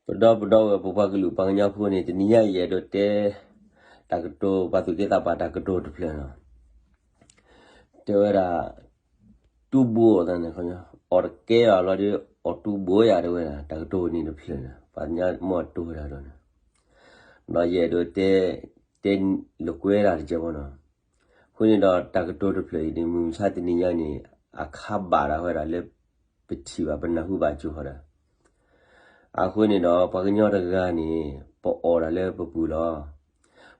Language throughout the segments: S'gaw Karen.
ပဒီပုၢ်ဒီဝဲၢ် ပပှၤကလုာ်ပှၤကညီဖိန့ၣ် တနံၤညါအံၤယအဲၣ်ဒိးတဲ တၢ်ကတိၤ ပှၤသူၣ်က့သးပှၢ်တၢ်ကတိၤတဖျၢၣ်လီၤ. တဲဝဲဒၣ် တူၢ်ဘိအီၤသးန့ၣ် အီၣ်တကဲဘၣ်လီၤဒီး အီၣ်တူၢ်ဘိယၤ တဲဝဲဒၣ် တၢ်ကတိၤန့ၣ်တဖျၢၣ်န့ၣ် ပှၤကညီမ့ၢ်အတိၤဝဲဒၣ်ဒီးန့ၣ် ဒီးယအဲၣ်ဒိးတဲ တဲလိာ်ကွဲဒၣ်တကဲဘၣ်နီၤ. အဃိန့ၣ်ဒီးတၢ်ကတိၤတဖျၢၣ်အံၤန့ၣ် မုၢ်မဆါတနံၤညါန့ၣ် အခါဘၣ်ဒၣ်ဝဲဒၣ်လၢ ပထံၣ်ဘၣ်ပနၢ်ဟူဘၣ်ကၠိၤဃီဒီး အဃိန့ၣ်ဒီး ပှၤကညီတဂၤန့ၣ် ပအီၣ်တၢ်လၢပပူၤလီၤ.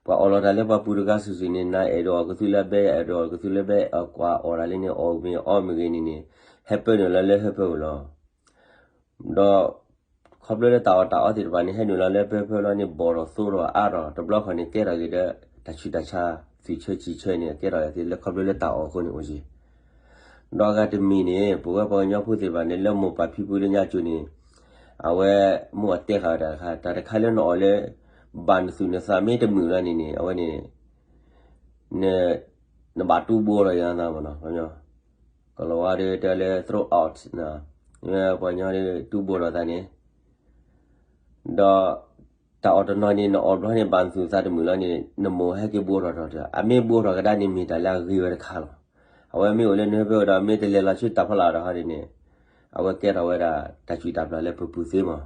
ပှၤအီၣ်လီၤတၢ်လၢပှၤပူၤတဂၤစုာ်စုာ်န့ၣ် နအဲၣ်ဒိးအီၣ်ကသူလၢဘဲ ယအဲၣ်ဒိးအီၣ်ကသူလၢဘဲ အကွၢ်အီၣ်တၢ်လၢန့ၣ် အီၣ်မ့ၢ်အီမ့ၢ်ဂ့ၤန့ၣ်န့ၣ် ဟဲပၢနုာ်လီၤလၢဟၢဖၢပူၤလီၤ. ဒီး ခီဖျိလၢတၢ်အီၣ်တၢ်အီသ့ၣ်တဖၣ်န့ၣ် ဟဲနုာ်လီၤလၢဟၢဖၢလီၤန့ၣ် ဘီၣ်ထီၣ်သိဒီးအါထီၣ် တဘျီခီန့ၣ် ကဲထီၣ်က့ၤဒီး တၢ်ဆူးတၢ်ဆါ သွံၣ်ဆၢစံၣ်ဆၢန့ၣ် ကဲထီၣ်က့ၤလၢခီဖျိလၢတၢ်အီၣ်အဃိန့ၣ်အိၣ်က့ၤ ဒီးအဂၤတမံၤန့ၣ် ပဝဲပှၤကညီဖိသ့ၣ်တဖၣ်န့ၣ် လၢမိၢ်ပၢ်ဖံဖုလၢညါကၠိၤန့ၣ် အဝဲမိၢ်အတဲဃာ်ဝဲတၢ်တခါ တၢ်တခါလၢနအီၣ်လၢ ဘၣ်နသူၣ်နသးမ့ၢ်တမုာ်လီၤန့ၣ်န့ၣ် အဝဲန့ၣ် နဘၣ်တူၢ်ဘိထီၣ်ယၤသးမ့ၢ်နီၤ ကလီၤဝါဒီးတဲလၢ throw out ပှၤကညီတူၢ်ဘိထီၣ်သးန့ၣ် ဒီး တၢ်အီၣ်တနီၤန့ၣ် နအီၣ်ဘျီန့ၣ် ဘၣ်နသူၣ်နသးတမုာ်လီၤန့ၣ် နမိၢ်ဟဲက့ၤဘိထီၣ်ထီၣ်ဒီး အမ့ၢ်ဘိထီၣ်ကဒါန့ၣ် မ့ၢ်တၢ်လၢအဂ့ၤဝဲတခါလီၤ. အဝဲမ့ၢ်အိၣ်လၢနဟၢဖၢဒီး မ့ၢ်တလဲၤလီၤဆူတၢ်ဖီလာ်ဒီးဟီန့ၣ်န့ၣ် အဝဲကဲထီၣ်ဝဲဒၣ်တၢ်စူၢ်တၢ်ပျၢ်လၢပပူၤသ့မး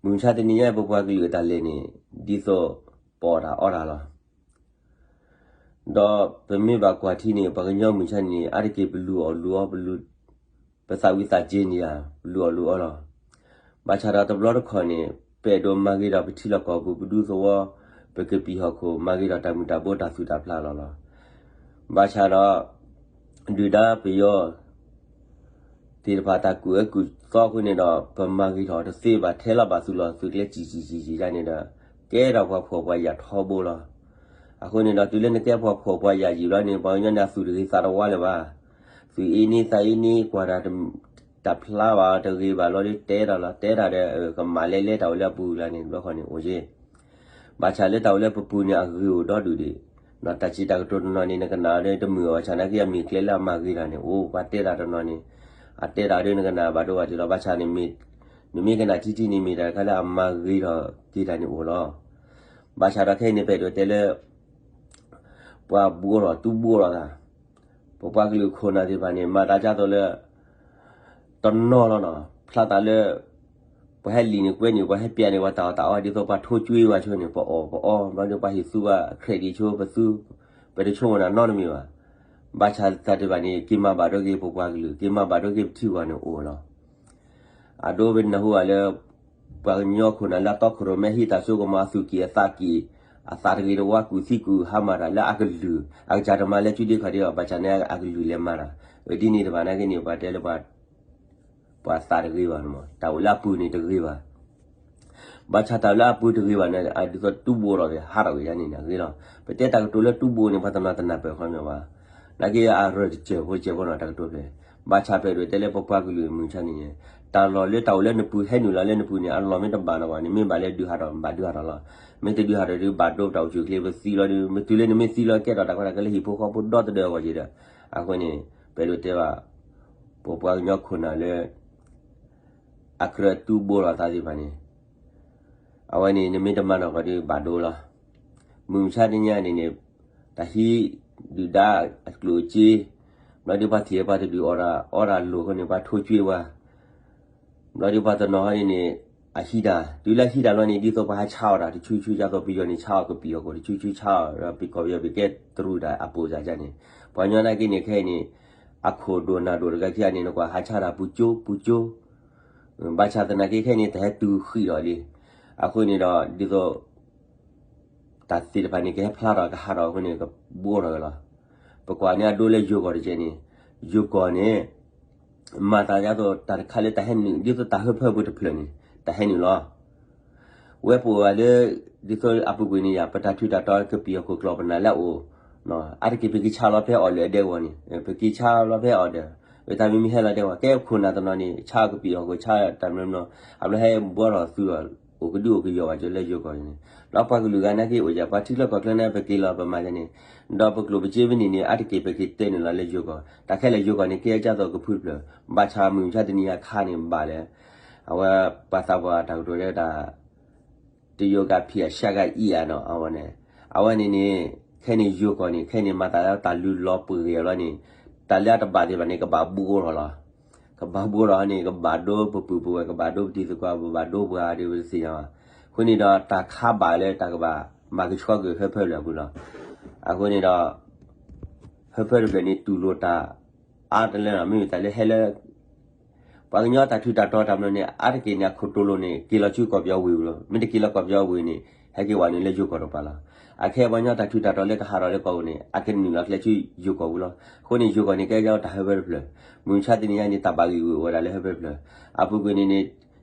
မုၢ်မဆါတနံၤညါ ပပှၤကလုာ်အတၢ်လဲၤန့ၣ် ဒ်သိးပအီၣ်တၢ်အီတၢ်လီၤ. ဒီးပမ့ၢ်ဘၣ်ကွၢ်ထံန့ၣ် ပှၤကညီမုၢ်မဆါန့ၣ် အါတက့ၢ် ပလူၤအီၣ်လူၤအီ ပလူၤ ပသးဝံၣ်သးစ့ၤန့ၢ်ယၤ ပလူၤအီၣ်လူၤအီလီၤ. ဘၣ်ဆၣ်ဒီးတဘျီတခီၣ်န့ၣ် ပအဲၣ်ဒိးမၤဂ့ၤဒီးပထံလီၢ်ကီၢ်ပူၤ ပဒူသဝီ ပကပံာ်ဟီၣ်ခိၣ်မၤဂ့ၤဒီးတၢ်မုာ်တၢ်ဘိတၢ်သူၣ်တၢ်ဖျးလီၤလီၤ. ဘၣ်ဆၣ်ဒီး ဒုၣ်ဒါပယီၤ သ့ၣ်တဖၣ်တၢ်ကူၣ်အၢကူၣ်သီအဃိန့ၣ်ဒီး ပမၤဂ့ၤထီၣ်တသ့ဘၣ် ထဲလီၤဘၣ်သုးလီၢ်သုးကျဲစံၣ်စံၣ်စံၣ်စံၣ်ဒ်န့ၣ်ဒီး ကဲထီၣ်ပှၤဖှီၣ်ပှၤယာ်ထီဘိလီၤ. အဃိန့ၣ်ဒီး တုၤလၢနကဲပှၤဖှီၣ်ပှၤယာ်ယံာ်ဘျီန့ၣ် ပှၤကညီန့ၣ် အသူၣ်တဂ့ၤသးတဝါလၢၤဘၣ်. သူၣ်အ့န့သးအ့န့ ကွၢ်တၢ်တဖျါဘၣ်တဂ့ၤဘၣ်လီၤဒီး တဲတၢ်လီၤ တဲတၢ်ဒီး ကမၤလဲၤလဲၤတၢ်အိၣ်လၢအပူၤလၢန့ၣ် တဘျီဃီန့ၣ်အိၣ်က့ၤ ဘၣ်ဆၣ်လၢတၢ်အိၣ်လၢပပူၤန့ၣ် အဂ့ၤအိၣ်ဒီဒူၣ်ဒံး, ဒီးတၢ်စံးတၢ်ကတိၤတနီၤန့ၣ် နကနၣ်ဒီးတမုာ်အီၤ ဘၣ်ဆၣ်နာ်က့အမ့ၢ်ကျဲလၢအမၤဂ့ၤတၢ်န့ၣ်အိၣ်, ပှၤတဲတၢ်တနီၤန့ၣ် အတဲတၢ်ဒီးနကနၣ်ဘၣ်ဒိဘၣ်ထံးလီၤ, ဘၣ်ဆၣ်န့ၣ် နမ့ၢ်ကနၣ်ထံထံန့ၣ်မ့ၢ်တၢ်တခါလၢအမၤဂ့ၤထီၣ်က့ၤတၢ်န့ၣ်အိၣ်လီၤ. ဘၣ်ဆၣ်ဒီးခဲအံၤန့ၣ် ပအဲၣ်ဒိးတဲလၢ ပှၤဘှီထီၣ်တူၢ်ဘှီထီၣ်သး, ပပှၤကလုာ်ခိၣ်နၢ်သ့ၣ်တဖၣ်န့ၣ် မၤတၢ်ဒ်သိးလၢ တနီၤလီၤနီၤ, ဖျါသးလၢ ပှၤဟဲလံာ်န့ၣ်ကွဲန့ၣ် ပှၤဟဲပျးန့ၣ် ပှၤတၢ်အီၣ်တၢ်အီ ဒ်သိးပှၤထိကွ့ဝဲဆိန့ၣ် ပအီၣ်ပအီ ဘျီဒီးပှၤဟ့ၣ်သူပှၤ credit ဆိ ပသူ ပတဆိကမိၣ်တၢ်နီတမံၤဘၣ်. ဘၣ်ဆၣ်တၢ်သ့ၣ်တဖၣ်န့ၣ် က့ၤမၤဘၣ်ဒိက့ၤပပှၤကလုာ် က့ၤမၤဘၣ်ဒိက့ၤပထံပှၤန့ၣ်အိၣ်လီၤ. အဒိပနၢ်ဟူဘၣ်လၢ ပှၤကညီခိၣ်နၢ်လၢအတီခိၣ်ရိၣ်မဲဟံးတၢ်စိကမီၤ အသူၣ်ကံၢ်အသးကံၢ် အသးတဂ့ၤတဝါ ကူၣ်သံကူၣ်ဟါမၢ်တၢ်လၢအကလုၢ် အကစၢ်တမၤလၢကုဒ့ခီၣ်ဒ့အီၤ ဘၣ်ဆၣ်န့ၣ်အကလုၢ်လဲၤမၤတၢ်, ဒ်န့ၣ်တဖၣ်နာ်က့န့ၣ် ပှၤတဲလၢ ပှၤသးတဂ့ၤဘၣ်န့ၣ်မး တၢ်အိၣ်လၢအပူၤန့ၣ်တဂ့ၤဘၣ်. ဘၣ်ဆၣ်တၢ်အိၣ်လၢအပူၤတဂ့ၤဘၣ်န့ၣ် အဒ်သိးတူၢ်ဘိထီၣ်က့ၤ ဟးထီၣ်က့ၤယါန့ၣ်န့ၣ် အဂ့ၤလီၤ. ပတဲတၢ်ကတိၤလၢတူၢ်ဘိန့ၣ် ပှၤတနီၤတနၢ်ပၢၢ်ခီမ့ၢ်ဘၣ်. နာ်က့အရၢၢ်တစဲးဖိတစဲးဖိနီၤ တၢ်ကတိၤဖျဲး, ဘၣ်ဆၣ်ပအဲၣ်ဒိးတဲလၢပပှၤကလုာ်မုၢ်မဆါန့ၣ်န့ၣ် တၢ်လီၢ်လၢတၢ်အိၣ်လၢနပူၤ ဟဲနုာ်လီၤလၢနပူၤန့ၣ် အလီၢ်မ့ၢ်တဘၣ်နီၤဘၣ်န့ၣ် မ့ၢ်ဘၣ်လၢဒုးဟးထီၣ် ဘၣ်ဒုးဟးထီၣ်လီၤ. မ့ၢ်တဒုးဟးထီၣ်ဒီး ဘၣ်ဒိပတၢ်အိၣ်ဆူၣ်အိၣ်ချ့ ပသံလီၤဒီး မ့ၢ်တုၤလၢနမ့ၢ်သံလီၤ ကဲထီၣ်တၢ်ကီတၢ်ခဲလၢဟံၣ်ဖိဃီဖိဒီတဒၢအဂီၢ်က့ၤဒီး အဃိန့ၣ် ပအဲၣ်ဒိးတဲဘၣ် ပပှၤကညီခိၣ်နၢ်လၢ အကြၢးတူၢ်ဘိလီၤသးသ့ၣ်တဖၣ်န့ၣ် အဝဲန့ၣ် နမ့ၢ်တမၤနီၢ်ကီၢ်ဒီးဘၣ်ဒိလီၤ. မုၢ်မဆါတနံၤညါန့ၣ်န့ၣ် တၢ်ဟံးဒုၣ်ဒါအကျိၣ်အစ့ ဘျီဒီးပှၤထံၣ်ပှၤတဒုးအီၣ်တၢ်အီတၢ်လိၣ်အဃိန့ၣ် ပှၤထိကွ့ဝဲ ဘျီဒီးပှၤတနီၤဟီန့ၣ်န့ၣ် အဟံးတၢ် တုၤလၢအဟံးတၢ်လီၤန့ၣ် ဒ်သိးပှၤဟးဆါအီၣ်တၢ်တဆူဆူ ဒ်သိးပယီၤန့ၣ် ဆါအီၣ်ကပံာ်အီၣ်ခိၣ်တဆူဆူ ဆါအီၣ်ဒီးပကီၢ်ပယီၤပကဲတရူးတၢ်အပိာ်စၢ်န့ၣ် ပှၤကညီနာ်က့န့ၣ် ခဲအံၤန့ၣ် အခိၣ်ဒိၣ်နၢ်ဒိၣ်တဂၤခံဂၤန့ၣ် နကွၢ်ဟးဆါတၢ်ပူၤကၠိပူၤကၠိ ဘၣ်ဆၣ်သနာ်က့ခဲအံၤန့ၣ် တၢ်ဟဲတုၤဃံးဒီးလံ. အဃိန့ၣ်ဒီး ဒ်သိး တၢ်သ့ၣ်တဖၣ်န့ၣ် ကဟဲဖျါထီၣ်ကဟးထီၣ်အဃိန့ၣ် ကဘိထီၣ်ဝဲလီၤ. ပကွၢ်န့ၢ်အဒိလၢယိၤကီၢ်တက့ၢ်န့ၣ် ယိၤကီၢ်န့ၣ် မၤသးဒ်သိးတၢ်တခါလၢတၢ်ဟဲနုာ် ဒ်သိးတၢ်ဟၢဖၢပူၤတဖျၢၣ်န့ၣ် တၢ်ဟဲနုာ်လီၤ. ဝဲပအိၣ်ဘၣ်လၢ ဒ်သိးအပူၤကွံာ်န့ၣ်ယါ ပတၢ်ထူးတၢ်တီကပံာ်အီၣ်ခိၣ်ကျီၢ်ပနၢ်လၢအအိၣ် အါတက့ၢ်ပက့ၤဆါလီၤဖဲအီၤလၢအဒဲဂီၢ်န့ၣ် ပက့ၤဆါလီၤဖဲအီၤဒီး ဝဲတၢ်မ့မ့ၢ်ဟဲလီၤဒဲဂီၢ် ကဲခိၣ်နၢ်တနီၤန့ၣ် ဆါကပံာ်အီၣ်ခိၣ်ဆါတၢ်မနီၤ အဘျီဟဲဘှီထီၣ်သုးဒီး အိၣ်ကဒုအိၣ်ကယီၤဘၣ်ကၠိလၢယိၤကီၢ်န့ၣ် ဒီးပှၤကလုာ်ဂၤနာ်က့အိၣ်ယါ ပှၤထံချၢကီၢ်ချၢန့ၣ် ပက့ၤလီၤပမၤန့ၣ် ဒီးပကျိၣ်ပစ့ဖဲန့ၣ်န့ၣ် အါတက့ၢ်ပက့ၤတဲနုာ်လီၤလၢယိၤကီၢ် တၢ်ခဲလၢာ်ယိၤကီၢ်န့ၣ် ကဲဒ်သိးကဖုတဖျၢၣ် ဘၣ်ဆၣ်မုၢ်မဆါတနံၤညါခါန့ၣ်ဘၣ်လၢ အဝဲပှၤသးပှၢ်တၢ်ကတိၤလၢတၢ် တယိၤကးဖံးအရှၢကးအံၤဧါနီၤ အဝဲန့ၣ်, အဝဲန့ၣ်န့ၣ် ခဲန့ၣ်ယိၤကီၢ်န့ၣ် ခဲန့ၣ် မၤသးလၢတၢ်လုၢ်လီၤပှ့ၤဂ့ၤလီၤန့ၣ် တၢ်လၢအတဘၣ်သ့ၣ်တဖၣ်န့ၣ် ကဘၣ်ဘူးအိၣ်ထီၣ်လီၤ. ကဘၣ်ဘူးထီၣ်န့ၣ် ကဘၣ်ဒိပပုၢ်ပဝဲၢ် ကဘၣ်ဒိပတံၤသကိး ကဘၣ်ဒိပှၤဒီးပတသ့ၣ်ညါဘၣ်. အဃိန့ၣ်ဒီး တၢ်ခါဘၣ်လၢတၢ်ကဘၣ်မၤကဆှီကွံာ်ဟၢဖၢတဖျၢၣ်အပူၤလီၤ. အဃိန့ၣ်ဒီး ဟၢဖၢတဖျၢၣ်န့ၣ် တူၢ်လိာ်တၢ်အါတလၢလီၤ. မ့မ့ၢ်တၢ်လၢဟဲလၢ ပှၤကညီတၢ်ထူးတၢ်တီၤတၢ်မနုၤန့ၣ် အါတက့ၢ်န့ၣ် အခိၣ်တိလိၤန့ၣ် က့ၤလီၤဆူကီၢ်ပယီၤဝ့ၢ်ပူၤလီၤ. မ့ၢ်တက့ၤလီၤကီၢ်ပယီၤဝ့ၢ်န့ၣ် ဟဲက့ၤဝဲန့ၣ်လၢယိၤကီၢ်တကပၤလီၤ. အခဲပှၤကညီတၢ်ထူးတၢ်တီၤလၢကဟးထီၣ်လၢကီၢ်ပူၤန့ၣ် အကနုာ်လီၤကျဲဆူယိၤကီၢ်ပူၤလီၤ. အဃိန့ၣ် ယိၤကီၢ်န့ၣ် ကဲကဲအီၤတၢ်ဟၢဖၢတဖျၢၣ်, မုၢ်မဆါတနံၤညါန့ၣ် တၢ်ဘၣ်ဂံၢ်ဂူာ်အိၣ်ဝဲဒၣ်လၢဟၢဖၢတဖျၢၣ်. အပူၤကွံာ်န့ၣ်န့ၣ်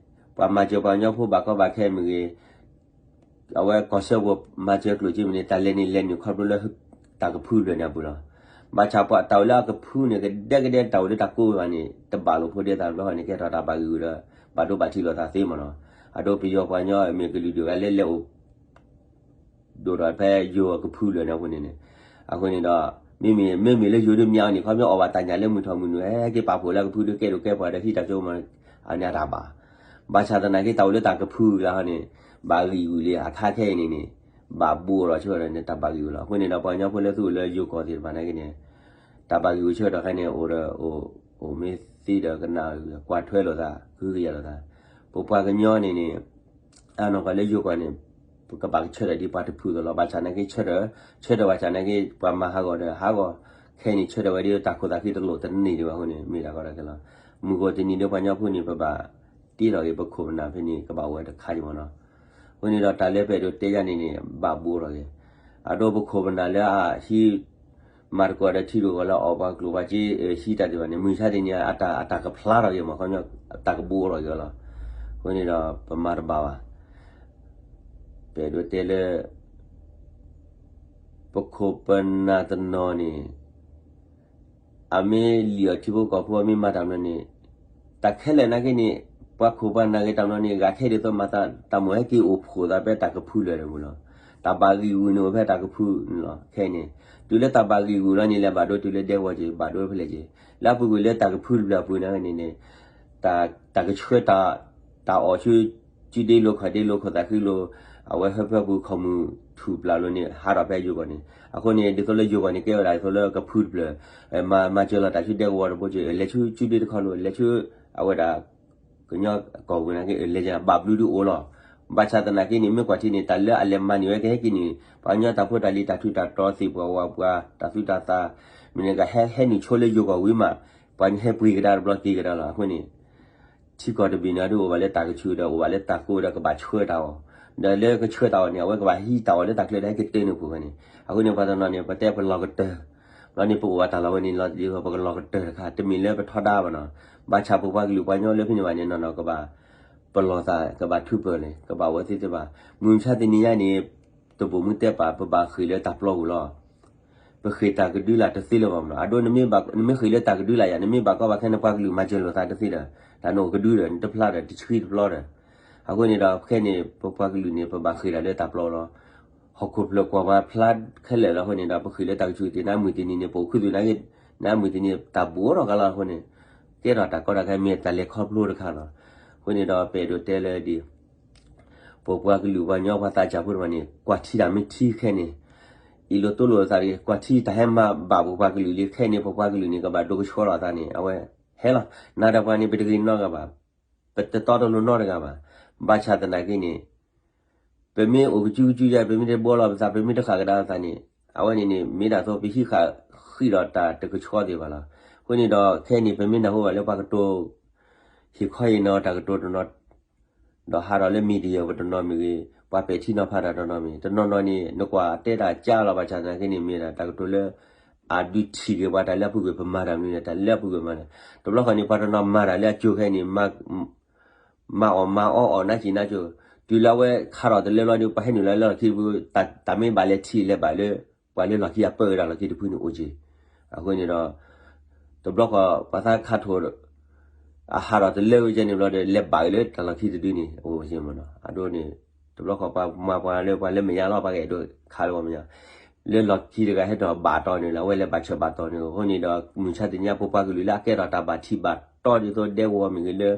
ပှၤမၤစၢၤပှၤကညီဖိဘၣ်ကီဘၣ်ခဲမ့ၢ်ဂ့ၤ အဝဲကီၢ်စၢဖှိၣ်မၤစၢၤကျိၣ်စ့မ့ၢ်န့ၣ် တၢ်လဲၤန့ၣ်လဲၤနုာ်ခီဖျိလၢ တၢ်ကဖုတဖျၢၣ်န့ၣ်အပူၤလီၤ. ဘၣ်ဆၣ်ပှၤတၢ်အိၣ်လၢအကဖုန့ၣ် ကဒဲကဒဲတၢ်အိၣ်လၢတၢ်ကိးဘၣ်န့ၣ် တဘၣ်လိာ်ဖိဒ်သိးတဘျီဃီန့ၣ် ကဲထီၣ်တၢ်ဘၣ်ဂံၢ်ဂူာ်ဒီး ဘၣ်ဒိဘၣ်ထံးလိာ်သးသ့မ့ၢ်နီၤ. အဒိပယီၤပှၤကညီမ့ၢ်ကလုာ်ဒူၣ်ဂၤလၢလဲၤအိၣ် ဒိၣ်ဒီးဖဲယိၤအကဖုလၢာ်န့ၣ်အဃိန့ၣ်န့ၣ်, အဃိန့ၣ်ဒီး မ့မ့ၢ် မ့မ့ၢ်လၢယိၤဒုးမ့ၢ်အီၤန့ၣ် ခီပညီအီၣ်ဘၣ်တၢ်ညၣ်လၢမုၢ်ထီၣ်မုၢ်နုာ် ဟဲက့ၤပာ်ဖှိၣ်လၢအကဖုဒုးကဲဒိၣ်ကဲပှၤဒီးဟံးတၢ်စိမ့ၢ် အန့ၣ်တၢ်ဘၣ်. ဘၣ်ဆၣ်သနာ်က့ တၢ်အိၣ်လၢတၢ်ကဖုလၢဟီန့ၣ် ဘၣ်ဂံၢ်ဂူာ်လံ အခါခဲအံၤန့ၣ်န့ၣ် ဘၣ်ဘူးအီၤလီၤဆၢကတီၢ်န့ၣ် တၢ်ဘၣ်ဂံၢ်ဂူာ်လီၤ. အဃိန့ၣ်ဒီး ပှၤကညီဖိလၢသူၣ်အိၣ်လၢယိၤကီၢ်သ့ၣ်တဖၣ်နာ်က့န့ၣ် တၢ်ဘၣ်ဂံၢ်ဂူာ်ဆၢကတီၢ်ခဲအံၤန့ၣ် အိၣ်ဒီး အိၣ် အိၣ်မ့ၢ်သ့ဒီးကနၣ် ကွၢ်ထွဲလိာ်သး ကဟုကယာ်လိာ်သး. ပပှၤကညီန့ၣ်န့ၣ် အနီၢ်ကီၢ်လၢယိၤကီၢ်န့ၣ် ပကဘၣ်ကဆၢထၢၣ်ဒ်ပှၤတဖုသိးလီၤ. ဘၣ်ဆၣ်နာ်က့ဆၢထၢၣ် ဆၢထၢၣ်ဘၣ်ဆၣ်နာ်က့ ပှၤမၤဟးဂီၤဒီးဟးဂီၤ ခဲအံၤန့ၣ် ဆၢထၢၣ်ဝဲဒ်တၢ်ခိၣ်သးခုတလိၣ်တန့ၢ်ဒံးဘၣ်အဃိန့ၣ် မ့ၢ်တၢ်ကီတၢ်ခဲလီၤ. မုၢ်ဂီၤတနံၤဒီးပှၤကညီဖိန့ၣ် ပဘၣ်တ့ထီၣ်က့ၤပခိၣ်ပနၢ်ဖဲန့ၣ် ကဘၣ်အိၣ်ဝဲတခါက့ၤမ့ၢ်နီၤ. အဃိန့ၣ်ဒီးတၢ်လၢပအဲၣ်ဒိးတဲယၤန့ၣ်န့ၣ် ဘၣ်ဘူးထီၣ်က့ၤ အဒိပခိၣ်ပနၢ်လၢအဟံး မၤသကိးဒီးထံရူၢ်ကီၢ်လၢအီၣ်ပှၤကျိၣ်ပှၤစ့ ဟံးတၢ်သ့ၣ်တဖၣ်န့ၣ် မုၢ်မဆါတနံၤအတၢ် အတၢ်ကဖျါထီၣ်က့ၤမ့ၢ် ခီပညီ တၢ်ကဘူးထီၣ်က့ၤအီၤလီၤ. အဃိန့ၣ်ဒီးပမၤတဘၣ်ဘၣ်. ပအဲၣ်ဒိးတဲလၢ ပခိၣ်ပနၢ်တနီၤန့ၣ် အမ့ၢ်လံၣ်အီၣ်ထံဖိကီၢ်ဖိ အမ့ၢ်မၤတၢ်မနုၤန့ၣ် တၢ်ခဲလၢာ်နာ်က့န့ၣ် ပှၤခိၣ်ပှၤနၢ်ဂ့ၤတၢ်မနုၤန့ၣ် ဂၤခဲဒ်သိးမၤသးတၢ်မိၣ်ဟဲက့ၤအိၣ်ဖှိၣ်သးဖဲတၢ်ကဖုလၢာ်တပူၤလီၤ. တၢ်ဘၣ်ဂံၢ်ဂူာ်န့ၣ်အိၣ်ဖဲတၢ်ကဖုန့ၣ်လီၤ. ခဲအံၤန့ၣ် တုၤလၢတၢ်ဘၣ်ဂံၢ်ဂူာ်လီၤန့ၣ် လဲၤဘၣ်ဒိတုၤလၢဒဲကဝီၤက့ၤ ဘၣ်ဒိဖဲလဲၣ်က့ၤ လၢအပူၤကွံာ်လၢတၢ်ကဖုတဖျၢၣ်အပူၤနာ်က့န့ၣ်န့ၣ် တၢ် တၢ်ကဆှၢတၢ် တၢ်အီၣ်ဆူ စုဒ့လိၤခီၣ်ဒ့လိၤခိၣ်သးခုလိၤ အဝဲဟၢဖၢပူၤခီၣ်မုၢ်ထူၣ်ပျၢ်လိၤန့ၣ် ဟးထီၣ်ဖဲယိၤကီၢ်န့ၣ် အဃိန့ၣ် ဒ်သိးလၢယိၤကီၢ်န့ၣ် ကဲဝဲဒၣ်ဒ်သိးလၢကဖုတဖျၢၣ် မၤ မၤစၢၤလီၤတၢ်ဆူဒဲကဝီၤတဘိက့ၤ လဲၤဆူ စုဒ့တခီလိၤ လဲၤဆူ အဝဲဒၣ် ကညီကီၢ်ပူၤနာ်က့ လဲၤဘၣ်ဘျုးဒုးအိၣ်လီၤ. ဘၣ်ဆၣ်သနာ်က့န့ၣ် မ့ၢ်ကွၢ်ထံန့ၣ် တၢ်လၢအလဲၤမၤန့ၢ်ဝဲကဟဲက့ၤန့ၣ် ပှၤကညီတၢ်ဖိတၢ်လံၤတၢ်ထူးတၢ်တီၤသ့ၣ်ပှၢ်ဝၢ်ပှၤ တၢ်သူတၢ်သး မ့ၢ်န့ၣ်ကဟဲ ဟဲနုာ်ဆိလၢယိၤကီၢ်ဝံၤမး ပှၤန့ၣ်ဟဲပှ့ၤကဒါတဘျီက့ၤကဒါလီၤ. အဃိန့ၣ် ထံကီၢ်တဘ့ၣ်န့ၣ် ဒ်အိၣ်ဘၣ်လၢတၢ်ကဆူၣ်ဒီး အိၣ်ဘၣ်လၢတၢ်ကိးဒီးကဘၣ်ဆှၢတၢ်အီၣ် ဒီးလၢကဆှၢတၢ်အီၣ်န့ၣ် အဝဲကဘၣ်ဟံးတၢ်အီၣ်လၢတၢ်ချၢဒီးဟဲက့ၤတ့နုာ်ပူၤဖဲန့ၣ် အဃိန့ၣ် ပှၤတနီၤန့ၣ် ပတဲပလီၢ်ကတၢၢ် ဘျီန့ၣ်ပအိၣ်ဘၣ်တၢ်လီၢ်ဝဲန့ၣ်လီၤဒ်သိးပကလီၢ်ကတၢၢ်တခါ တမ့ၢ်လၢပထီဒါဘၣ်နီၤ ဘၣ်ဆၣ်ပပှၤကလုာ်ပှၤကညီလၢဖဲန့ၣ်ဘၣ်န့ၣ် နီၢ်နီၢ်ကဘၣ် ပလီၢ်သး ကဘၣ်ထုးပၢၢ်န့ၣ် ကဘၣ်ဝဲသ့ၣ်သ့ၣ်ဘၣ် မုၢ်မဆါတနံၤညါန့ၣ် တဘိၣ်မုၢ်တဲပာ် ပဘၣ်ဃ့ၢ်လၢတၢ်ပျီပူၤလီၤ. ပဃ့ၢ်တၢ်ကဒုလာ်တသ့လၢၤဘၣ်မနီၤ အဒိ နမ့ၢ်ဃ့ၢ်လၢတၢ်ကဒုလာ်ယၤ နမ့ၢ်ဘၣ်ကီဘၣ်ခဲ နပှၤကလုာ်မၤစၢၤလိာ်သးတသ့ဒီး တၢ်နအိၣ်ကဒုဒီး နတဖျါဒီး တဆှံတပျီဒီး အဃိန့ၣ်ဒီး ခဲန့ၣ် ပပှၤကလုာ်န့ၣ် ပဘၣ်ဃ့ၢ်တၢ်လၢတၢ်ပျီလီၤ. ဟီၣ်ခိၣ်ဖျၢၣ်ကွၢ်ပှၤဖျါခဲလၢာ်လီၤ. အဃိန့ၣ်ဒီး ပဃ့ၢ်လၢတၢ်ကဆူၣ်သ့ၣ် နမုၢ်တနံၤန့ၣ် ပအိၣ်ခူသူၣ်နာ်က့ နမုၢ်တနံၤ တၢ်ဘူးထီၣ်ကလီၤအဃိန့ၣ် ကဲထီၣ်တၢ်ကီတၢ်ခဲမ့ၢ်တၢ်လဲၤခီဖျိတခါလီၤ. အဃိန့ၣ်ဒီး ပအဲၣ်ဒိးတဲလၢဒ် ပပှၤကလုာ်ပှၤကညီပှၤသးစၢ်ဖိတဖၣ်န့ၣ် ကွၢ်ထံတၢ်မ့ၢ်ထံခဲန့ၣ် အ့ၣ်လိာ်တိလိာ်အသးတဂ့ၤ ကွၢ်ထံတၢ်ဟဲမၤဘၣ်ပပှၤကလုာ်လံခဲန့ၣ် ပပှၤကလုာ်န့ၣ် ကဘၣ်ဒိကဆှီလီၤအသးန့ၣ် အဝဲဟဲလီၤ. နၤဒီးပှၤန့ၣ် ပတဂ့ၤနီတဂၤဘၣ်. ပတတီတလိၤနီတဂၤဘၣ်. ဘၣ်ဆၣ်သနာ်က့န့ၣ် ပမ့ၢ်အိၣ်ကစုကစုယါ ပမ့ၢ်တဘှီလီၤပသး ပမ့ၢ်တဃၣ်ကဒါပသးန့ၣ် အဝဲန့ၣ်န့ၣ် မ့ၢ်ဒၣ်သိးပဟံးဃာ်ဃံးဒီးတၢ်တကဆှီသ့ၣ်ဘၣ်လီၤ. အဃိန့ၣ်ဒီး ခဲအံၤန့ၣ် ပမ့ၢ်နၢ်ဟူဘၣ်လၢပှၤကတိၤ ဟ့ၣ်ခီဟ့ၣ်နီၤတၢ်ကတိၤတနီၤ ဒီးဟးထီၣ်လၢ media ပတနီၤမ့ၢ်ဂ့ၤ ပှၤပဲာ်ထံနီၤဖးတၢ်တနီၤမ့ၢ် တနီၤနီၤန့ၣ် နကွၢ်တဲတၢ်ကၢလီၤ ဘၣ်ဆၣ်သနာ်က့န့ၣ် မ့ၢ်ဒၣ်တၢ်ကတိၤလၢ အဒုးထံၣ်က့ၤပှၤတၢ်လၢအပူၤကွံာ် ပမၤတၢ်မနုၤန့ၣ် တၢ်လၢအပူၤကွံာ်မၤန့ၣ် တဘျီဃီန့ၣ် ပှၤတနီၤမၤတၢ်လၢအကၠိခဲအံၤန့ၣ် မၤအီၣ်မၤအီအီၣ်နးစံးနးကၠိ တုၤလၢအဝဲခးထီၣ်တလၢဘျီဒီး ပှၤဟဲနုာ်လီၤလၢလီၢ်ခံတဖု တၢ်မ့ၢ်ဘၣ်လဲၤထံၣ်လဲၤဘၣ်လၢ ပှၤလၢလီၢ်ခံအပၢဝဲဒၣ်လီၢ်ခံတဖုန့ၣ်အိၣ်က့ၤ. အဃိန့ၣ်ဒီး တဘျီဃီပှၤသးခးထိၣ် အဟးထီၣ်တလၢဝဲကဲန့ၣ်ဘျီဒီး လဲၤဘၣ်က့ၤလၢတၢ်လီၢ်ခံတဒုန့ၣ် အိၣ်က့ၤမ့ၢ်နီၤ. အဒိန့ၣ် တဘျီဃီပှၤမၤပှၤလၢပှၤလၢမဲာ်ညါလီၤ ပှၤကအဲၣ်ဒိးခးလၢပှၤမဲာ်ညါ လၢလီၢ်ခံတဂၤဟဲထီၣ်ဘၣ်တီၤန့ၣ်လီၤ အဝဲလဲၤဘၣ်ဆၢဘၣ်တီၤန့ၣ် အဃိန့ၣ်ဒီး မုၢ်မဆါတနံၤညါ ပပှၤကလုာ်လၢအကဲထီၣ်တၢ်ဘၣ်ထံးဘၣ် တီၢ်ဒ်သိးဒဲကဝီၤမ့ၢ်ဂ့ၤလၢ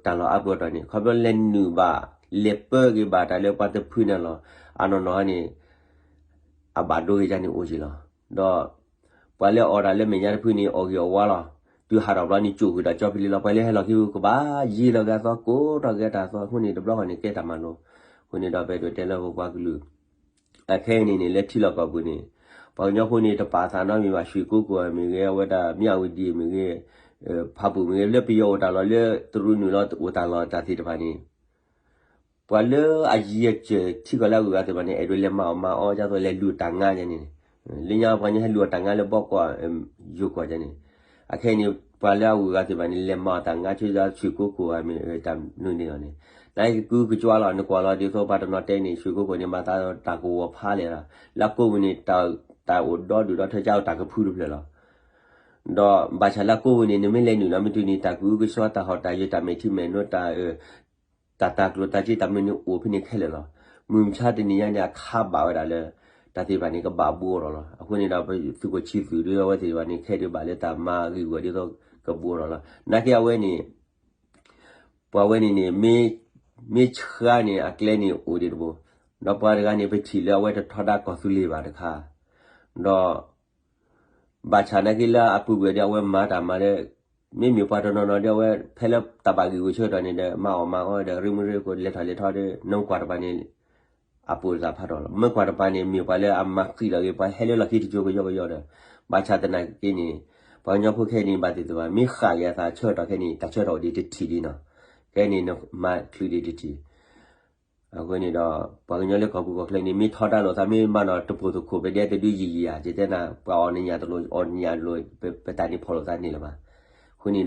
တၢ်လီၢ်အါပူၤအတီၢ်န့ၣ် ခီဖျိလဲၤနုာ်ဘၣ် လဲၤပၢက့ၤဘၣ်တၢ်လၢပှၤတဖုန့ၣ်လီၤ. အနီၢ်နီၢ်န့ၣ် အဘၣ်ဒိဂ့ၤကန့ၣ်အိၣ်က့ၤလီၤ. ဒီး ပှၤလၢအီၣ်တၢ်လၢမဲာ်ညါတဖုန့ၣ် အီၣ်ဂ့ၤအီၣ်ဝါလီၤ. တုၤဟးထီၣ်ဘျီန့ၣ် ကၠိၣ်ဃုာ်ဒီးကၠီဖံးလံလီၤ. ပှၤလၢဟဲလီၤခံဖုကဘၣ်ယံၤလီၤက့ၤအသီ ကိးထီၣ်က့ၤတၢ်သီအဃိန့ၣ် တဘျီဃီန့ၣ် ကဲတၢ်မၤလိ အဃိန့ၣ်ဒီး ပအဲၣ်ဒိးတဲလၢပပှၤကလုာ် အခဲအံၤန့ၣ်န့ၣ် လၢထံလီၢ်ကီၢ်ပူၤန့ၣ် ပှၤကညီဖိန့ၣ် တပာ်သးနီတမံၤဘၣ် ရွှေကုက္ကိုမ့ၢ်ဂ့ၤ အဝဲဒၣ် မြဝတီမ့ၢ်ဂ့ၤ ဖာပွန်မ့ၢ်ဂ့ၤ လၢပယီၤအိၣ်တၢ်လီၢ် လၢတရူးနုာ်လီၤအိၣ်တၢ်လီၢ်တၢ်သ့ၣ်တဖၣ်န့ၣ် ပှၤလၢအယံၤအစၢၢ်ထံကီၢ်လၢအဂုၤအဂၤသ့ၣ်တဖၣ်န့ၣ် အဲၣ်ဒိးလဲၤမၤအီၣ်မၤအီဒ်သိးလဲၤလူၤတၢ်ငါဒ်န့ၣ် လၢညါပှၤကညီဟဲလူၤအီၣ်တၢ်ငါလၢဘီကီၢ် ယိၤကီၢ်ဒ်န့ၣ် အခဲအံၤန့ၣ် ပှၤလၢအဂုၤအဂၤသ့ၣ်တဖၣ်န့ၣ် လဲၤမၤအီၣ်တၢ်ငါဆိ ရွှေကုက္ကိုမ့ၢ်တၢ်မနုၤန့ၣ်လီၤန့ၣ် နကကုကကွၢ်လီၤ နကွၢ်လီၤဒ်သိးပှၤတနီၤတဲန့ၣ် ရွှေကုက္ကိုန့ၣ် မၤသးတၢ်ကဝီၤဖးလဲၣ်လီၤ လၢကိးပူၤန့ၣ် တၢ်အိၣ်ဒီဒူၣ်ဒီထၢ ကအိၣ်တၢ်ကဖုတဖျၢၣ်လီၤ ဒီးဘၣ်ဆၣ်လၢကိးပူၤန့ၣ် နမ့ၢ်လဲၤနုာ်လီၤမ့ၢ်တုၤန့ၣ် တၢ်ကအုကဆှီ တၢ်ဟီၣ်တၢ်ယၢၤ တၢ်မဲာ်ထံမဲာ်နိ တၢ် တၢ်တၤကျိၤတၤစ့တၢ်မနုၤန့ၣ် အိၣ်ဖဲန့ၣ်ခဲလၢာ်လီၤ. မုၢ်မဆါတနံၤညါန့ၣ် အခးဘၣ်ဝဲဒၣ်လၢ တၢ်သ့ၣ်တဖၣ်န့ၣ် ကဘၣ်ဘူးအီၤလီၤလီၤ. အဃိန့ၣ်ဒီး ပသုးခိၣ်ဆံသူးဒ်အဝဲသ့ၣ်တဖၣ်န့ၣ် ခဲဒုးဘၣ်လၢတၢ်မၤဂ့ၢ်ဝီဒ်သိးကဘူးအီၤလီၤလီၤ. နာ်က့အဝဲန့ၣ် ပှၤဝဲန့ၣ်န့ၣ် မ့ၢ်ဆှါန့ၣ် အကျဲန့ၣ်အိၣ်ဒံးတဘိ, ဒီးပှၤတဂၤန့ၣ် ပထံၣ်လၢအဝဲတထီဒါကီၢ်သူလ့ၤဘၣ်တခါ, ဒီး ဘၣ်ဆၣ်နာ်က့လၢအပူၤကွံာ်ဒီးအဝဲမၤတၢ်မၤလၢ မ့မ့ၢ်ပှၤတနီၤနီၤဒီးအဝဲ ဖဲလၢတၢ်ဘၣ်ဂံၢ်ဂူာ်ဆၢကတီၢ်န့ၣ်ဒီး မၤအီၣ်မၤအီဒီး ရ့မုာ်ရ့ကိာ် လဲၤထီၣ်လဲၤထီဒီး နကွၢ်တပၤန့ၣ် အပိာ်သးဖးထီၣ်လီၤ. မ့ၢ်ကွၢ်တပၤန့ၣ် မ့ၢ်ပှၤလၢအမၤဃံးလီၤက့ၤ ပှၤဟဲလၢလီၢ်ခံတစိၤကယီကယီဒီး ဘၣ်ဆၣ်သနာ်က့န့ၣ် ပှၤကညီဖိခဲအံၤန့ၣ် ဘၣ်သ့ၣ်သ့ၣ်ဘၣ် မ့ၢ်ဃၣ်က့ၤအသးဆၢကတီၢ်ခဲအံၤန့ၣ် တၢ်ဆၢကတီၢ်အိၣ်ဒံးတထံၣ်ဒံးနီၤ, ခဲအံၤန့ၣ် နမၤချုးဒံးတထံၣ် အဃိန့ၣ်ဒီး ပှၤကညီလၢကီၢ်ပူၤကီၢ်ချၢန့ၣ် မ့ၢ်ထီဒါလိာ်သး မ့ၢ်မၤနီၣ်တပိာ်သခိး ပဒဲတဒုယံာ်ယံာ်ဧါ, ယတဲနၤ ပှၤအီၣ်နညၣ်တလိၤ အီၣ်နညၣ်တလိၤ ပတၢ်န့ၣ်ဖီၣ်လိာ်သးန့ၣ်လၢၤဘၣ်. အဃိန့ၣ်ဒီး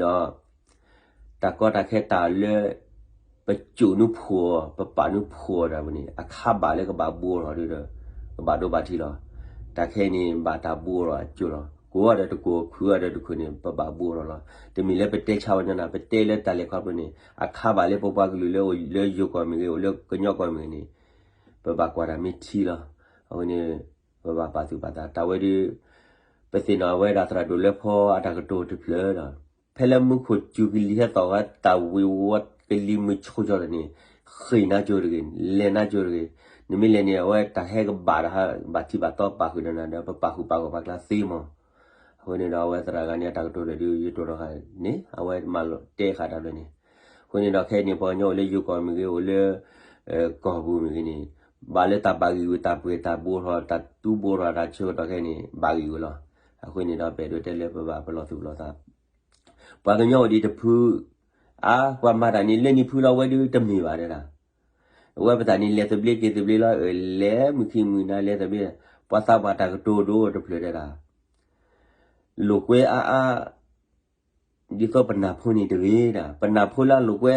တၢ်ကီတၢ်ခဲတၢ်လၢ ပစိာ်နုာ်ဖှိၣ်အီၤ ပပာ်နုာ်ဖှိၣ်အီၤတၢ်ပူၤန့ၣ် အခါဘၣ်လၢကဘၣ်ဘူးအီၤလီၤဒီး ကဘၣ်ဒိဘၣ်ထံးလီၤ. တၢ်ခဲအံၤန့ၣ် ဘၣ်တၢ်ဘူးအီၤလီၤအစိၤလီၤ. ကိးအီၤဒီးတကိး ခုအီၤဒီးတခုန့ၣ် ပဘၣ်ဘူးအီၤလီၤလီၤ. တမ့ၢ်လၢပတဲဆါဝဲညီနၤ ပတဲလၢတၢ်လဲၤခီဖျိန့ၣ် အခါဘၣ်လၢပပှၤကလုာ်လၢအိၣ်လၢယိၤကီၢ်မ့ၢ်ဂ့ၤ အိၣ်လၢကညီကီၢ်မ့ၢ်ဂ့ၤန့ၣ် ပဘၣ်ကွၢ်တၢ်မ့ၢ်ထံလီၤ. အဃိန့ၣ် ပဘၣ်ပာ်သူၣ်ပာ်သး တၢ်ဝဲဒၣ် ပသ့ၣ်နီၣ်ဝဲဒၣ်သရၣ်ဒိၣ်လွဲဖီအတၢ်ကတိၤတဖျၢၣ်ဒီး ဖဲလၢမူခိၣ်စူၤကလံၤဟဲသီၣ်ဝဲတၢ်ဝ့ၤဝီကလံၤမုၢ်ဆ့ၣ်ကတီၢ်န့ၣ် ဃ့ၢ်နါကၠိတဂ့ၤ, လဲၤနါကၠိတဂ့ၤ, နမ့ၢ်လဲၤန့ၣ် အဝဲတၢ်ဟဲကဘၣ်ဒီး ဘၣ်ထံၣ်ဘၣ်တီပာ်ဃုာ်ဒီးနၤဒီး ပပာ်ဃုာ်ပာ်ဂီၢ်ပာ်ကျါသ့မး. အဃိန့ၣ်ဒီး အဝဲသရၣ်ဂၤန့ၣ် အတၢ်ကတိၤတဖျၢၣ်ဒုး ယတိၢ်နီၣ်ဃာ်န့ၣ် အဝဲမၤလိတဲဃာ်တၢ်ဖျၢၣ်န့ၣ် အဃိန့ၣ်ဒီး ခဲအံၤန့ၣ် ပှၤကညီအိၣ်လၢယိၤကီၢ်မ့ၢ်ဂ့ၤ အိၣ်လၢ ကီၢ်ပူၤမ့ၢ်ဂ့ၤန့ၣ် ဘၣ်လၢတၢ်ဘၣ်ဂံၢ်ဂူာ် တၢ်ပှဲၤတၢ်ဘူးထီၣ် တၢ်တူၢ်ဘူးထီၣ် တၢ်ဆၢကတီၢ်ခဲအံၤန့ၣ် ဘၣ်ဂံၢ်ဂူာ်လီၤ. အဃိန့ၣ်ဒီး ပအဲၣ်ဒိးတဲလၢပဘၣ်ပလီၢ်သူၣ်ပလီၢ်သး ပှၤကညီအိၣ်ဒံးတဖု အါ ပှၤမၤတၢ်န့ၣ် လၢနံၣ်ဖုလီၤ ဝဲဒုးတမ့ၢ်ဘၣ်ဒဲဒၣ် အဝဲပသးန့ၣ် လဲၤသဘျ့က့ၤသဘျ့လီၤ အၢ လဲၤမုၢ်ခံမုၢ်နၤ လဲၤသဘျ့ ပှၤသးပှၢ်တၢ်ကတိၤဒိတဖျၢၣ်ဒဲဒၣ် လိာ်ကွဲအါအါ ဒ်သိးပနၢ်ဖိန့ၣ်တဂ့ၤဒၣ် ပနၢ်ဖိလၢအလိာ်ကွဲ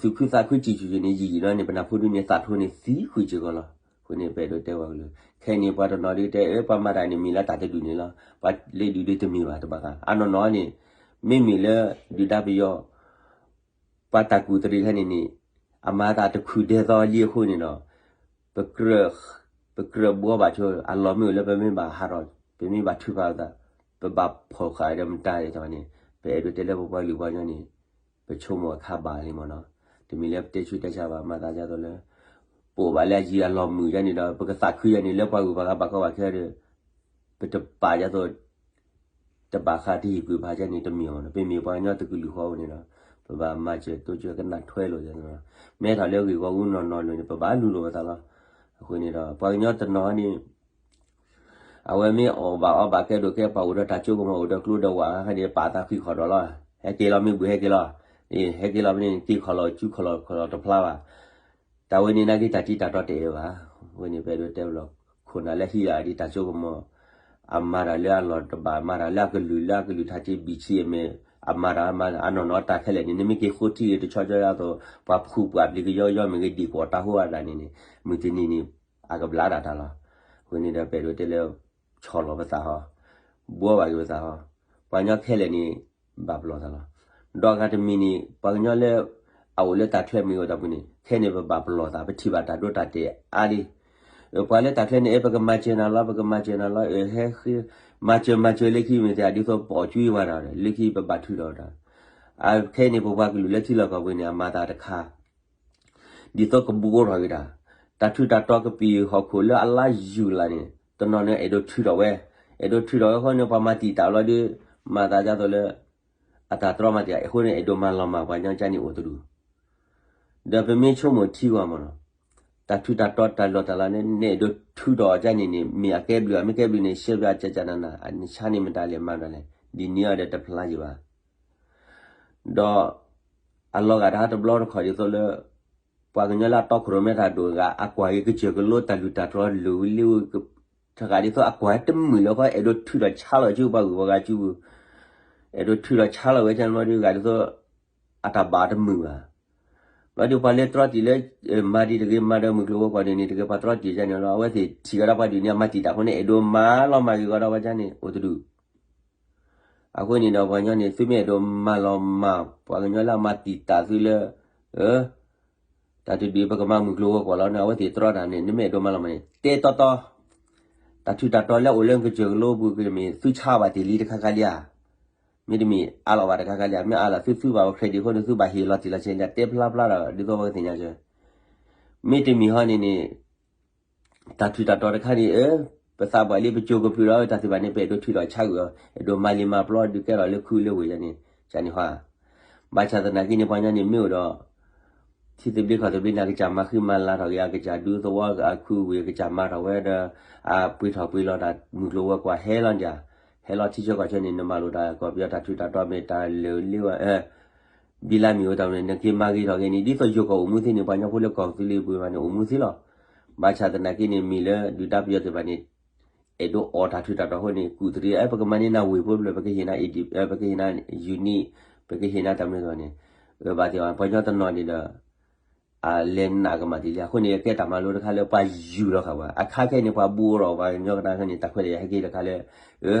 သူၣ်ခုသးခုစံၣ်စူၤန့ၣ် ယံာ်ယံာ်လီၤန့ၣ် ပနၢ်ဖိဒုန့ၣ် သးထိန့ၣ်သံဃုာ်စ့ၢ်ကီးလီၤ. အဃိန့ၣ် ပအဲၣ်ဒိးတဲဝဲကလုာ် ခဲအံၤန့ၣ် ပှၤတနီၤဒုတဲ အၢ ပှၤမၤတၢ်န့ၣ် မ့ၢ်လၢတၢ်တဒူၣ်န့ၣ်လီၤ ပှၤလၢဒုးဒုတမ့ၢ်ဘၣ်တဘၣ်ဃး အနီၢ်နီၢ်န့ၣ် မ့မ့ၢ်လၢဒုၣ်ဒါပယီၤ ပှၤတၢ်ကူၣ်တရံးခဲန့ၣ်န့ၣ် အမၤတၢ်တခုၣ်ဒဲသီလံအဃိန့ၣ်ဒီး ပကြၢး ပကြၢးဘှီဘၣ်ဆိ အလီၢ်မ့ၢ်အိၣ်လၢပမ့ၢ်ဘၣ်ဟးထီၣ် ပမ့ၢ်ဘၣ်ထုကဖၣ်သး ပဘၣ်ဖီၣ်ဃာ်ဒီးမတၤဒ်သိးန့ၣ် ပအဲၣ်ဒိးတဲလၢပပှၤကလုာ်ပှၤကညီန့ၣ် ပဆိကမိၣ်အခါဘၣ်လံမ့ၢ်နီၤ တမ့ၢ်လၢပတဲဆူးတဲဆါဘၣ် မၤသးဒ်သိးလၢ ပအိၣ်ဘၣ်လၢအယံၤအလီၢ်မုာ်ယါန့ၣ်ဒီး ပကသးခုယါန့ၣ် လၢပှၤဂုၤပှၤဂၤဘၣ်ကီဘၣ်ခဲဒီး ပတပာ်ဒ်သိး တဘၣ်ဃးတယံာ်ကွံာ်ဘၣ်ယါန့ၣ် တမ့ၢ်အီၤနီၤ ပမ့ၢ်ပှၤကညီတကလုာ်ဃီအဃိန့ၣ်ဒီး ပဘၣ်မၤစၢၤတိစၢၤကနၣ်ထွဲလိာ်ယါန့ၣ်လီၤ. မ့ၢ်ထီၣ်လၢဂ့ၢ်ဂီၢ်အူနီၢ်နီၢ်လိၤန့ၣ် ပဘၣ်လူၤလိာ်ပသးလီၤ. အဃိန့ၣ်ဒီး ပှၤကညီတနီၤန့ၣ် အဝဲမ့ၢ်အီၣ်ဘၣ်အီဘၣ်ကဲဒိၣ်ကဲပှၤအိၣ်ဒီးတၢ်စိကမီၤအိၣ်ဒီးကျိဒီးဝၣ်အခါန့ၣ် ပာ်သးဃံခီၣ်ဒီးလီၤ. ဟဲက့ၤလီၤမ့ၢ်ဘုၣ်ဟဲက့ၤလီၤ. အ့ ဟဲက့ၤလီၤမ့ၢ်န့ၣ် က့ၤခီၣ်လီၤစုခီၣ်လီၤခီၣ်လီၤတဖျါဘၣ်. တၢ်ဝဲန့ၣ်နာ်က့တၢ်ထံတၢ်တီတအဲၣ်ဘၣ်. အဝဲန့ၣ်ပအဲၣ်ဒိးတဲလီၤ ခိၣ်နၢ်လၢဟံးဂၤဒ်တၢ်စိကမီၤ အမၤတၢ်လၢအလီၢ်တဘၣ် မၤတၢ်လၢအကလုာ်လၢအကလုာ်ထါစ့ဘံၣ်ဆံအမဲာ် အမၤတၢ်မၤအနီၢ်နီၢ်တၢ်ခဲလၢာ်န့ၣ် နမ့ၢ်က့ၤဃိထံဂ့ၤတဆီဆီဒ်သိး ပှၤဖုးပှၤပျံၤကယီကယီမ့ၢ်ဂ့ၤ ဒံၣ်ကွီၢ်တၢ်ဟိအတၢ်န့ၣ်န့ၣ် မုၢ်တနံၤန့ၣ် အကဘျါဒၣ်တၢ်လီၤ. အဃိန့ၣ်ဒီးပအဲၣ်ဒိးတဲလၢ ဆီၣ်လီၤပသးဟီ ဘှီဘၣ်က့ၤပသးဟီ ပှၤကညီခဲလၢာ်န့ၣ် ဘၣ်ပလီၢ်သးလီၤ. ဒီးအဂၤတမံၤန့ၣ် ပှၤကညီလၢ အအိၣ်လၢတၢ်ချၢမ့ၢ်ဂ့ၤတၢ်ပူၤန့ၣ် ခဲန့ၣ် ပဘၣ်ပလီၢ်သး ပထံၣ်ဘၣ်တၢ်ဒိတၢ်တဲာ်အါလံ. ပှၤလၢတၢ်ချၢန့ၣ် အဲ ပကမၤစၢၤနၤလီၤ ပကမၤစၢၤနၤလီၤ အဲ ဟဲဃ့ မၤစၢၤမၤစၢၤလၢခံမ့ၢ်သ့ ဒ်သိးပအီၣ်ကွံဝဲဒၣ် လၢခံပဘၣ်ထုးထီၣ်တၢ် အခဲအံၤန့ၣ် ပပှၤကလုာ်လၢထံလီၢ်ကီၢ်ပူၤန့ၣ် အမၤသးတခါ ဒ်သိးကဘူးထီၣ်က့ၤတၢ်, တၢ်ထူးတၢ်တီၤကပံာ်ဟီၣ်ခိၣ်လၢအလါယူၤလါန့ၣ် တနီၤန့ၣ် အဲၣ်ဒိးထုးထီၣ်ဝဲ, အဲၣ်ဒိးထုးထီၣ်ဝဲအဃိန့ၣ် ပှၤမၤတံာ်တာ်လီၤဒီး မၤသးဒ်သိးလၢ အတၢ်တြီမၤတံာ်တာ် အဃိန့ၣ် အဲၣ်ဒိးမၤလီၤမၢ်ပှၤကညီကၢ်န့ၣ်အိၣ်တဒူၣ်, ဒီးပမ့ၢ်ဆိကမိၣ်ထံဂီၢ်မးနီၤ, တၢ်ထူးတၢ်တီၤတၢ်လီၢ်တၢ်လၤန့ၣ် နအဲၣ်ဒိးထုးထီၣ်ကၢ်န့ၣ်န့ၣ် မ့ၢ်အကဲဘျုး အမ့ၢ်ကဲဘျုးန့ၣ် ရှဲဘျုးအကၢကၢနၤနၤ အနဆါန့ၣ်မတၤလဲၣ်မၤဒီးလဲၣ် ဒ်န့ၣ်အီၤဒီးတဖျါယံၤဘၣ် ဒီးအလီၤဂာ်တဟါတဘျီတခီၣ်ဒ်သိးလၢ ပှၤကညီလၢအတီခိၣ်ရိၣ်မဲတၢ်ဒိၣ်ဂၤ အကွၢ်က့ၤကစၢၢ်ကလိတၢ်လုၢ်တၢ်တြီၤလၢာ်လံ, တဂၤဒ်သိးအကွၢ်တမုာ်လၢၤဃီ အဲၣ်ဒိးထုးထီၣ်ဆါလီၤဆူပှၤဂုၤပှၤဂၤစုပူၤ, အဲၣ်ဒိးထုးထီၣ်ဆါလီၤဝဲကၢန့ၣ်ဘျီဒီး ဂၤဒ်သိး အတၢ်ဘၣ်တမုာ်ဘၣ် ဘျီဒီးပှၤလၢတြီတံၢ်လၢ မၤဒံးတဂ့ၤ မၤဒီးမုၢ်ကျိၤဝဲၤကွာ်ဒ်န့ၣ်တဂ့ၤ ပှၤတြီတံၢ်ကၢန့ၣ်လီၤ အဝဲသ့ၣ်ထံၣ်ကဒီးပှၤဒ်န့ၣ် အမၤတံာ်တာ်အဃိန့ၣ် အဲၣ်ဒိးမၤလီၤမၢ်က့ၤကဒီးပှၤကၢန့ၣ် အိၣ်တဒူၣ် အဃိန့ၣ်ဒီးပှၤကညီန့ၣ် သုမ့ၢ်အဲၣ်ဒိးမၤလီၤမၢ် ပှၤကညီလၢအမၤတံာ်တာ်သုလၢ တၢ်တဒုးပကမၤမုၢ်ကျိၤဝဲၤကွာ်လီၤန့ၣ် အဝဲသ့ၣ်တြီတၢ်န့ၣ် နမ့ၢ်အဲၣ်ဒိးမၤလီၤမၢ်န့ၣ် တဲတီတီ, တၢ်ထူးတၢ်တီၤလၢအိၣ်လၢကစၢၢ်ကလိပူၤကမ့ၢ် သုဆါဘၣ်တ့ၢ်လံတခါခါလံဧါ, မ့တမ့ၢ်အါလီၤဘၣ်တခါခါလံဧါ, မ့ၢ်အါလီၤသုသုဘၣ်ပ credit အဃိန့ၣ် သုဘၣ်ဟ့ၣ်လီၤတံၢ်လီၤဆဲးလံ တဲဖျါဖျါဒီး ဒ်သိးပှၤကသ့ၣ်ညါကၢ မ့တမ့ၢ်ဟီန့ၣ်န့ၣ် တၢ်ထူးတၢ်တီၤတခါန့ၣ် ပသးပှၢ်လံ ပစိၤကပျုၤဒီးတၢ်သ့ၣ်တဖၣ်န့ၣ် ပအဲၣ်ဒိးထုးထီၣ်ဆါကွံာ်အီၤ အဲၣ်ဒိးမၤလံၤမၤပျီဒုးကဲထီၣ်လၢခုလၢဝ့ၢ်ယါန့ၣ် ကၢန့ၣ်ဟီဧါ, ဘၣ်ဆၣ်သနာ်က့န့ၣ် ပှၤကညီန့ၣ်မ့ၢ်အိၣ်ဒီး ထံသဘျ့ကီၢ်သဘျ့န့ၣ် အကစၢ်မၤဃံမၤလၤထီၣ်က့ၤ အကစၢ်ဒူသဝီအခုဝ့ၢ် အကစၢ်မၤထီၣ်ဝဲဒီး အပှ့ၤထီၣ်ပှ့ၤလီၤတၢ်မုၢ်ကျိၤဝဲၤကွာ်ဟဲလီၤဒၣ်, ဟဲလီၤထံဆၢကီၢ်ဆၢန့ၣ် နမၤလိာ်တၢ်ကီၢ်ပယီၤတၢ်ထူးတၢ်တီၤမ့ၢ်တၢ်လၢာ်လံဝဲ ဘံလါမ့ၢ်အိၣ်တၢ်မနုၤ နက့ၤမၤဂ့ၤထီၣ်ဂ့ၤန့ၣ် ဒ်သိးယိၤကီၢ်အိၣ်မူသ့န့ၣ် ပှၤကညီဖိလၢကီၢ်သူလ့ၤပူၤဘၣ်န့ၣ် အိၣ်မူသ့လီၤ. ဘၣ်ဆၣ်သနာ်က့န့ၣ် မ့ၢ်လၢဒုၣ်ဒါပယီၤသ့ၣ်တဖၣ်န့ၣ် အဲၣ်ဒိးအီၣ်တၢ်ထူးတၢ်တီၤအဃိန့ၣ် ကူၣ်သရံး အဲ ပကမၤန့ၢ်နၤဝ့ၢ်ဖိတဖျၢၣ် ပကဟ့ၣ်နၤ ပကဟ့ၣ်နၤ unit ပကဟ့ၣ်နၤတၢ်မနုၤတဖၣ်န့ၣ် အၢ ဘၣ်သ့ၣ်အီၤ ပှၤကညီတနီၤန့ၣ်ဒီး အလဲၤနာ်ကမၣ်တ့ၢ်လံ အဃိန့ၣ် ကဲတၢ်မၤလိတခါလၢပှၤယူၢ်လီၤဃာ်ပှၤ အခါခဲအံၤန့ၣ် ပှၤဘူးထီၣ်ပှၤကညီကဒါခဲန့ၣ် တၢ်ခွဲးတၢ်ယာ်ဟဲက့ၤတခါလၢ အၢ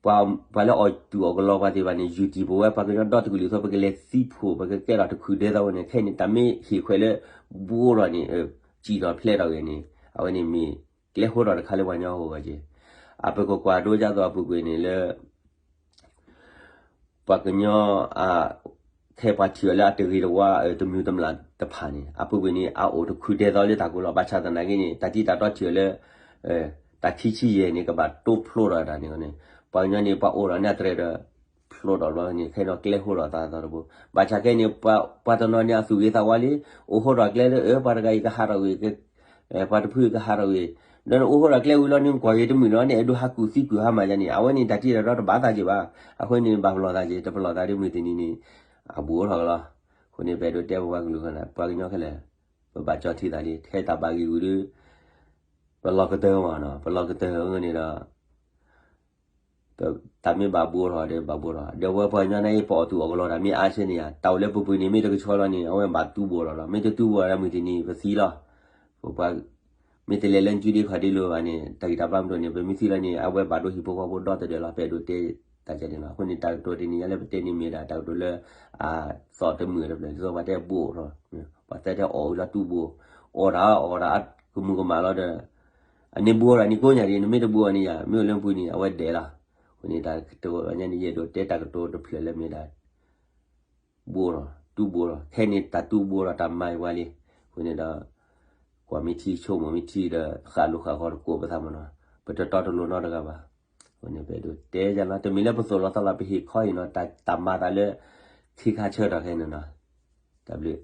ပှၤလၢအီၣ်တူၢ်အီၣ်ကလီပှၤသ့ၣ်တဖၣ်န့ၣ် ယူၢ်တံၢ်ပဝဲပှၤကညီဒီတကလုာ်အသိး ပကလဲၤသံဖှိၣ် ပကကဲထီၣ်တခုၣ်ဒဲသီဝဲန့ၣ် ခဲအံၤန့ၣ် တၢ်မ့ၢ်ဟ့ၣ်ခွဲးလၢ ဘူးထီၣ်န့ၣ် စံၣ်ထီၣ်ဖျဲးထီၣ်ဂ့ၤန့ၣ် အဝဲန့ၣ်မ့ၢ်ကျဲဃိထီၣ်တခါလၢပှၤကညီအဂီၢ်က့ၤ အပကကွၢ်ဒိဒ်သိးအပူၤကွံာ်န့ၣ်လၢ ပှၤကညီ ခဲပှၤထံၣ်အီၤလၢအတဂ့ၤတဝါ တမုာ်တမျၢ်တဖၣ်န့ၣ် အပူၤကွံာ်န့ၣ် အအိၣ်တခုၣ်ဒဲသီလၢတၢ်ကိးလီၤ ဘၣ်ဆၣ်သနာ်က့န့ၣ် တၢ်တံၢ်တၢ်တီထံၣ်အီၤလၢ တၢ်ခံဆံယဲၢ်န့ၣ် ကဘၣ်တိဖျိထီၣ်တၢ်န့ၣ်န့ၣ် ပှၤကညီန့ၣ် ပှၤအိၣ်ထီၣ်န့ၣ်အတြဲၤဒီး ဖျိထီၣ်ဘျီန့ၣ် ခဲအံၤန့ၣ်ကျဲဃိထီၣ်သးသီတဘိ ဘၣ်ဆၣ်ခဲအံၤန့ၣ် ပှၤတနီၤန့ၣ် အသူၣ်ဂ့ၤသးဝါလံ အိၣ်ဃိထီၣ်ကျဲလၢ အၢ ပှၤတဂၤအံၤကဟးထီၣ်ဂ့ၤ ပှၤတဖုကဟးထီၣ်ဂ့ၤ ဒီးနအိၣ်ဃိထီၣ်ကျဲဝံၤလီၤ နကွၢ်ဂ့ၤတမုာ်လီၤ နအဲၣ်ဒိးဟးကူၣ်သံကွံာ်ဟါမၢ်ယါန့ၣ် အဝဲန့ၣ်တၢ်တံၢ်တၢ်တီတဘၣ်သးက့ၤဘၣ် အဃိန့ၣ် ဘၣ်ပလီၢ်သးက့ၤ တပလီၢ်သးဒ်မုၢ်တနံၤန့ၣ် အဘူးအိၣ်ထီၣ်ကလီၤ အဃိန့ၣ် ပအဲၣ်ဒိးတဲပပှၤကလုာ် ပှၤကညီခဲလၢာ် ပဘၣ်ကၠီထံသးလံ ထဲတၢ်ဘၣ်ဂံၢ်ဂူာ်ဒီး ပလီၢ်ကတၢၢ်မးနီၤ ပလီၢ်ကတၢၢ်အဂ့ၢ်န့ၣ်ဒီး တၢ်မ့ၢ်ဘၣ်ဘူးထီၣ်ဒီးဘၣ်ဘူးထီၣ် ဒီးဝဲပှၤကညီန့ၣ် ပအီၣ်တူၢ်အီၣ်ကလီတၢ်မ့ၢ်အါဆၢန့ၣ်ဧါ တၢ်အိၣ်လၢပပှ့ၤန့ၣ် မ့ၢ်တကဆှီလီၤန့ၣ် အဝဲဘၣ်တူၢ်ဘူးထီၣ်လီၤ မ့ၢ်တတူၢ်ဘူးထီၣ်လၢမုၢ်တနံၤပသံလီၤ ပပှၤ မ့ၢ်တလဲၤလၢနစုဒ့ခီၣ်ဒ့လိၤဘၣ်န့ၣ် တၢ်ဂံၢ်တၢ်ဘါမ့ၢ်တအိၣ်န့ၣ် ပမ့ၢ်သံလီၤန့ၣ် အဝဲဘၣ်ဒိဟံၣ်ဖိဃီဖိဒီသဒၢလီၤ ပအဲၣ်ဒိးတဲတၢ်ကဲန့ၣ်လီၤ အဃိန့ၣ် တၢ်ကတိၤတနံၤညါလၢပတဲန့ၢ်မ့ၢ်ဒၣ်တၢ်ကတိၤလၢ အသီၣ်တမုာ်တဖျၢၣ် ဒ်သိးပှၤတဲဘူးထီၣ် ပှၤတဲတဲအီၣ်ဝံၤလီၤတူၢ်ဘူး အီၣ်တၢ်အီၣ်တၢ်ကမူၤကမၣ်လီၤဒီး အန့ၣ်ဘူးထီၣ်န့ၣ်ကိးညါဒ် နမ့ၢ်တဘူးအီၤန့ၣ်ယၤ မ့ၢ်အိၣ်လၢပူၤန့ၣ် အဝဲဒဲးလီၤ အဃိန့ၣ် တၢ်ကတိၤညါန့ၣ် ယအဲၣ်ဒိးတဲတၢ်ကတိၤတဖျၢၣ်လၢမ့ၢ်ဒၣ် ဘူးထီၣ် တူၢ်ဘူးထီၣ် ခဲန့ၣ်တၢ်တူၢ်ဘူးထီၣ်တၢ်မၤအံၤဝဲလံ အဃိန့ၣ်ဒီး ကွၢ်မ့ၢ်ထံဆိကမိၣ်မ့ၢ်ထံဒီး ဃၣ်လိာ်ဃၣ်ဃီတကိးပသးမ့ၢ်နီၤ ပတတီတလိၤနီတဂၤဘၣ် အဃိန့ၣ် ပအဲၣ်ဒိးတဲယၤလီၤ တမ့ၢ်လၢပသိၣ်လီၤသီလီၤ ပဟ့ၣ်ခီအံၤနီၤ တၢ်မၤသးလၢ ခ့ခါဆၢထီၣ်ခဲန့ၣ်နီၤ တၢ်ဘျုး